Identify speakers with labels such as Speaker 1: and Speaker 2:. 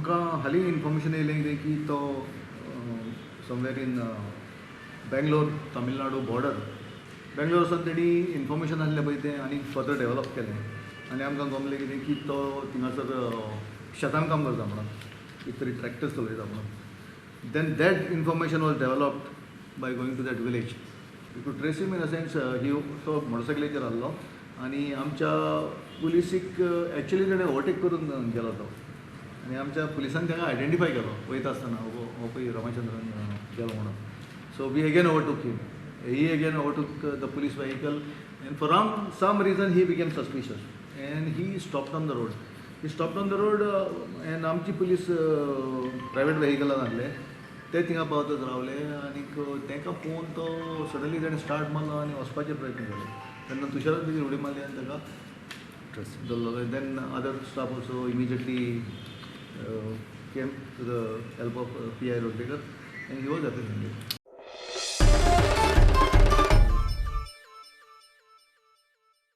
Speaker 1: आमकां हालीं इन्फॉर्मेशन येयलें कितें की तो somewhere in Bangalore, Tamil Nadu border, Bangalore वचून तेणी इन्फॉर्मेशन आसलें पळय, तें आनी फर्दर डेवलप केलें आनी आमकां गमलें कितें की तो थिंगासर शेतान काम करता म्हणून, एक तरी ट्रॅक्टर चलयता म्हणून. Then that information was developed by going to that village to trace him. In a sense, he तो मोटरसायकलीचेर आहलो आनी आमच्या पुलिसीक एक्चुली तेणें ओवरटेक करून गेलो तो आनी आमच्या पुलिसान ताका आयडेंटिफाय केलो वयता आसतना, हो हो पळय रमाचंद्रन गेलो म्हणून. So we again overtook him, he again overtook the police vehicle, and for some reason he became suspicious and he stopped on the road. He stopped on the road and आमची police private व्हेकलान आहले, ते थिंगा पावतच रावले आनीक तांकां पळोवन तो सडनली ताणें स्टार्ट मारलो आनी वचपाचे प्रयत्न केले. तेन्ना तुशारान तेजी उडी मारली आनी ताका धरलो. Then other staff also immediately came to the help of PI Rodlekar and he was apprehended.